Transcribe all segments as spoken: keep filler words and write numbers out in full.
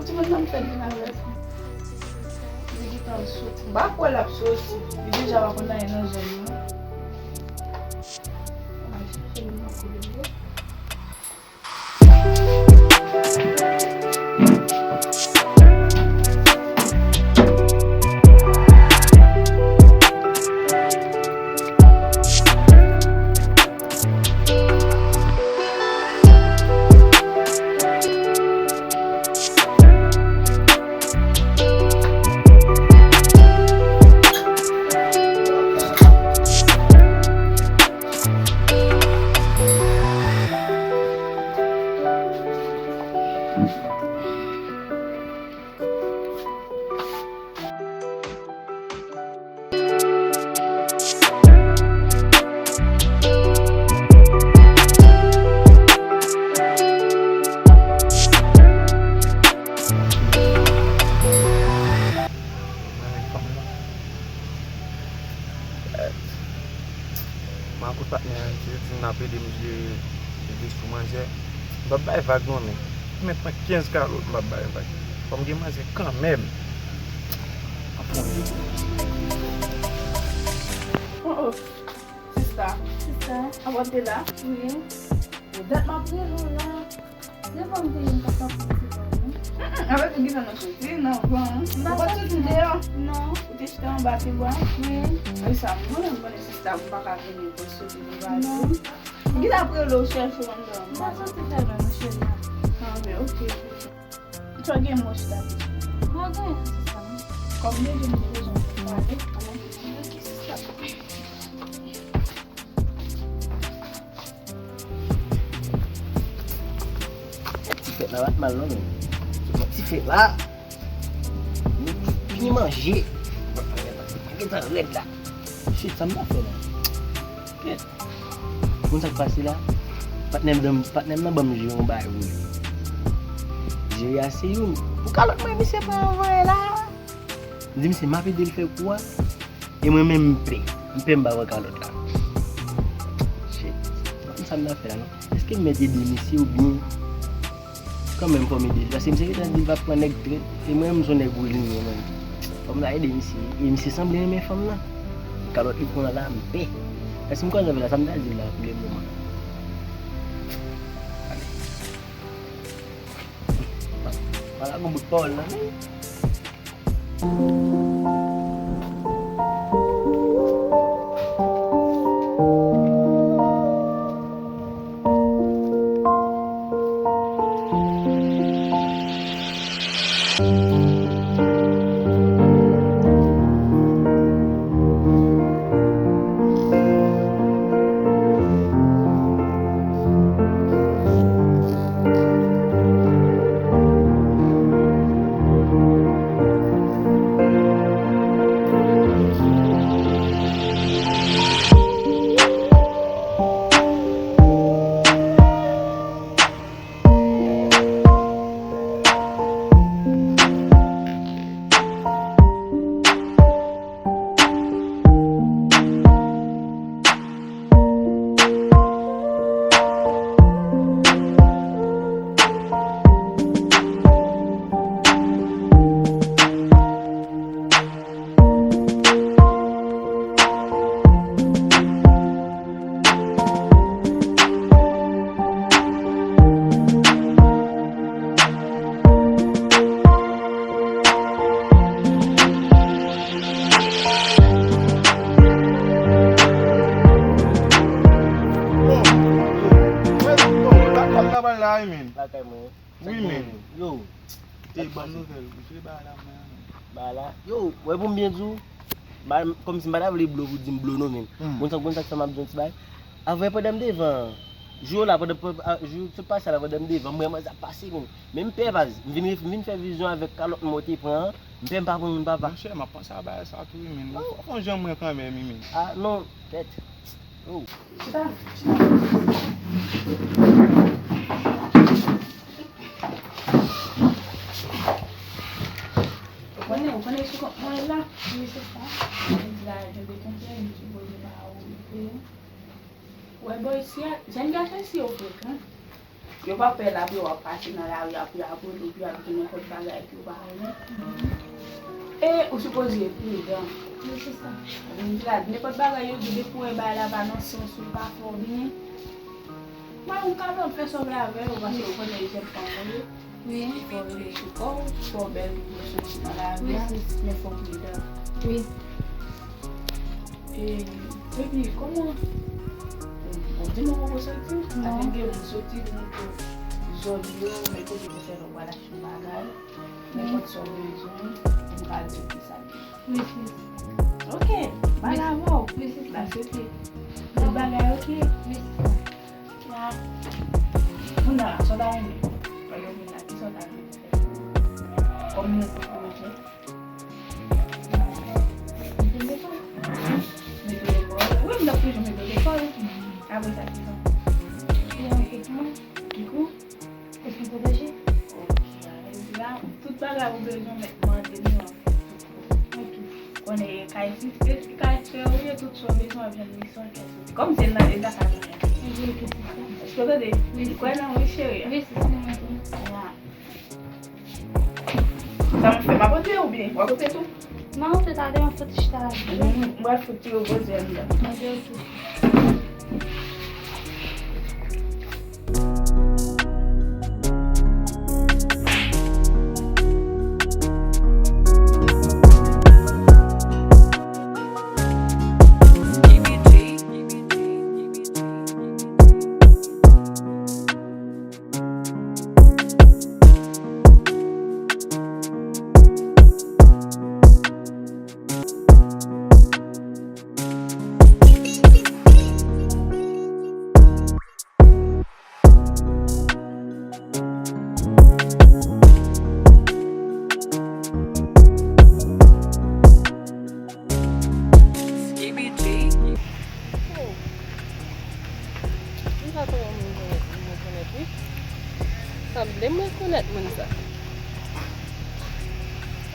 Timoun nan fè vin avè sa. Li gentan soti. M pa kwè l ap soti. Li deja pa konn anyen nan zòn nan. Al chèche li nan kote l ye. Mwen menm fanm nan. Mwen ak patnè an, se di n ap ede m jere, jere sou manzè. M p ap bay vag non, men. Men pran kenz kalòt, m p ap bay vag. Fò m gen manzè kanmenm. Oh, oh. Sista. Sista. Avan te la? Wi. Ou dat m ap rele w la. Devan m te ye m t ap tankou m te wè w, wi. Mm, mm, avèk ou gentan nan soti nan van an. Ou pa t soti deyò? Non. Ou te chita anba pye bwa? Wi. Wi, sa m konnen, m konnen sista, m pa ka vini pou soti devan li. Non. Gentan ap rele w chèche w anndan an. M pa santi fè byen, monchè, la. Ah, ben, oke. Sa w gen mwen chita tou. Mwen gen sista. Kòm li di m te bezwen pale, alò, oke, sista. Ti fèt la pa t mal non, men. Ti fèt la. Nou fini manje. Mwen gentan rèd la. Shit, sa m ta fè la? Kèt. Konn sa k pase la? Patnè m nan, patnè m nan ban m jere yon bagay pou li. Jere a se youn. Pou kalòt mwen, misye pran anvan la. M di misye m ap ede l fè kou a. E mwen menm m pè. M pè m pa pran kalòt la. Shit. M pa konn sa m ta fè la non. Èske m mèt ede misye oubyen kanmenm fò m ede li? Paske misye gentan di l p ap pran nèg trèt. E mwen menm m se yon nèg ou li ye menm. Fò m ta ede misye. E misye sanble renmen fanm nan. Kalòt li pran la, m pè. Èske m kwè avè la, sa m ta di l la pou le moman? Ale. Pa la gon bout pawòl nan men. Lakay mwen. Wi, men. Yo. Ey, ban m nouvèl, wi, se bagay la, mwen. Bagay la. Yo, wè pou m byen di w, ba, kòmsi m pa ta vle blo pou di m blo non, men. Hmm. Konn sa, konn sa k fè m ap di yon ti bagay. Avè pandan m devan, jou la, pandan, pandan, a, jou sot pase la, pandan m devan, m wè manzè ap pase, men. Men m pè, baz. M vin, m vin fè vizyon avèk kalòt mwen te pran an. M pè m pa pran moun papa. Monchè, m ap panse a bagay sa tou, wi, men. Fò, fò jan mwen kanmenm, wi, men. Ah, non, tèt. Oh. Chita, chita. Ou konnen, ou konnen sou kont mwen la? Wi, se sa. Mwen di la, gen de kontrè, m sipoze pa okipe yo. Wè, bò isi a, jèn gason isi yo frekan. Yo pa pè lapli w ap pase nan lari, apre, apre, epi ap gen nenpòt bagay ke yo pa renmen. E ou sipoze pridan. Wi, se sa. Vin di la, nenpòt bagay yo di, depi w wè bagay la pa nan sans ou, pa fè w byen. Mwen, ou kapab fè sòble avè yo, paske ou konnen jèn fanm ou ye. Wi. Fò w rete sou kò w, fò w bèl pou w soti nan lari a, men fò w pridan. Wi. E, epi, kòman? Bon, di nou poko soti? Non. Aten gen moun soti, moun ke zòn yo, men kote pou fè lòt bagay. Nenpòt sa w bezwen, m ka di w ki sa l ye. Wi, sis. Ok, m al avè w. Wi, sis. M ap swete tout bagay ok. Wi, sis. Ya. Kounye a, sa w ta renmen? Lè w vin la, ki sa w ta renmen fè? Kòm nou poko wè. Mete w lekòl? Mete w lekòl? Wi, m t ap toujou mete w lekòl. Apre sa, ki sa? Ki sa? Ki kou? Kòsmetoloji. Ok, ann di la, tout bagay ou bezwen mèt mande nou an fèt. Mwen tou. Konnen e kay fi, e kay frè ou ye, tout sa w bezwen w ap jwenn li san kè soti. Kòm se nan eta sa nou ye. Èske w tande? Wi, sis. Ou kwè nan wi cheri a? Wi, sis, mwen tou. Ya. Sa m fè, m ap antre oubyen w ap antre tou? Non, se talè, m ap soti chita la. M pral fout tire w poze anndan. Ok, ok. Oh. M pa konnen moun rekonèt, mwen rekonèt wi. Sanble m rekonèt moun sa.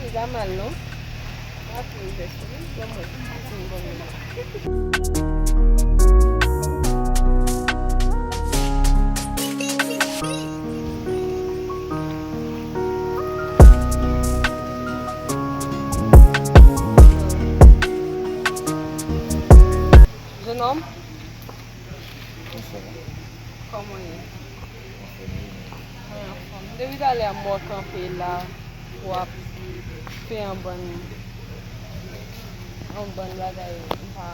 Li pa mal non. Apre vès wi, bon mwen, m pa konn moun. Jenòm? Bonswa. Kòman w ye? Anfòm, wi, men. Mwen anfòm. Depi talè a m wè w kanpe la, w ap fè yon bann, yon bann bagay, m pa...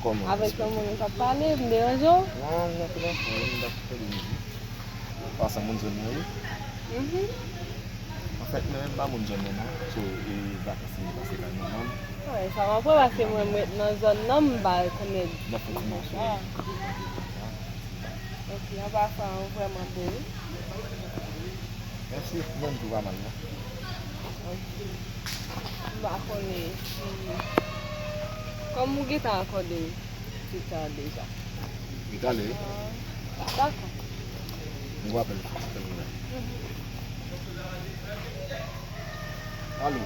Kòman? Avèk yon moun ou t ap pale, m deranje w? Non, m nan telefòn, m t ap tande mizik. Paske moun zòn mwen ye. Mhm. Anfèt, mwen menm pa moun zòn mwen non. So, e vakans mwen pase kay manman m. Wi, sa m ap wè, paske mwen, m ret nan zòn nan, m pa rekonèt. Nan fè ti mòso. Ah. Ok, an pasan, ou vrèman bo wi. Mèsi, mwen tou pa mal non. Ok. M pa konnen si, kòm ou gentan akòde m tit sa deja. Li t ale wi. Ah, dakò. M gon apèl, apèl mwen. Mhm. Alo.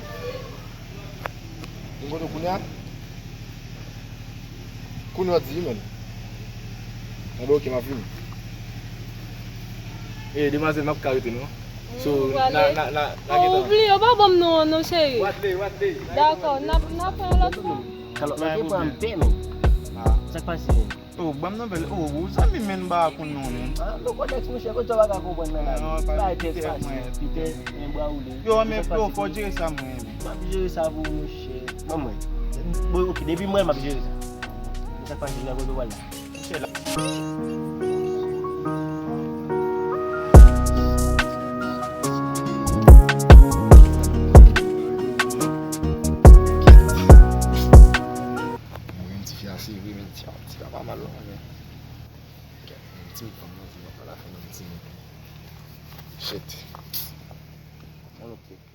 M kote w kounye a? Kounye a w di, man. Anben, ok, m ap vini. E, demwazèl, m ap ka rete, non? So, n a, n a, n a, n a gentan. Ou bliye, ou pa ban m non an, non, cheri. Dakò, n a, n a fè yon lòt fwa. Kalòt la gen pran m te, men. Sa k pase, men? Oh, ban m nouvèl. Oh, ou zanmi m, men m pa konn non, men. Ah, nou kontèks, monchè, kote w pa ka konprann nan lavi. Bay tèt fasil, Pitè, men bra woule. Yo, men bro, fò w jere sa, mwen, men. M ap jere sa pou ou, monchè. Ban mwen. Bon, ok, depi m wè l, m ap jere sa. Men sa k pase, men kote w pral la? Monchè, la. Mwen menm ti fi a serye, men ti a, ti a pa mal non, men. Ti fanm nan di m ap pale avè yon ti moun. Shit. Yon lòt kote.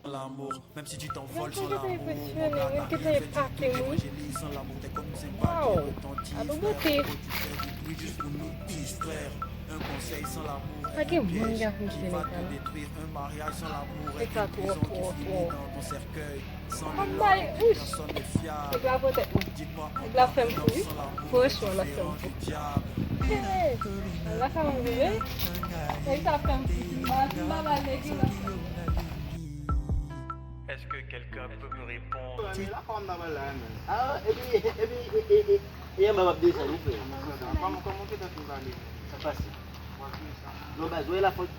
L'amour, même si tu t'envoles sans l'amour, mon gars, t'as rien fait du tout, évangélise sans l'amour, t'es comme un cymbale qui retentit, frère, pourquoi tu fais du bruit juste pour nous distraire? Un conseil sans l'amour est un piège qui va te détruire, un mariage sans l'amour est une prison qui finit dans ton cercueil. Sans le love, personne n'est fiable. Dites-moi, on parle de l'amour, on fait du diable. Ala sa mwen veye. Nèg sa ap fè m piti. Ba, ti m ba ba nèg yo la. Est-ce que quelqu'un peut me répondre? La fòm nan ba la, men. Ah, epi, epi, e, e, e, e anba w ap desann, wi, frè. Kòman, kòman w gentan fin pale? Sa pase. W ap di sa. Non, baz, wè la fòt.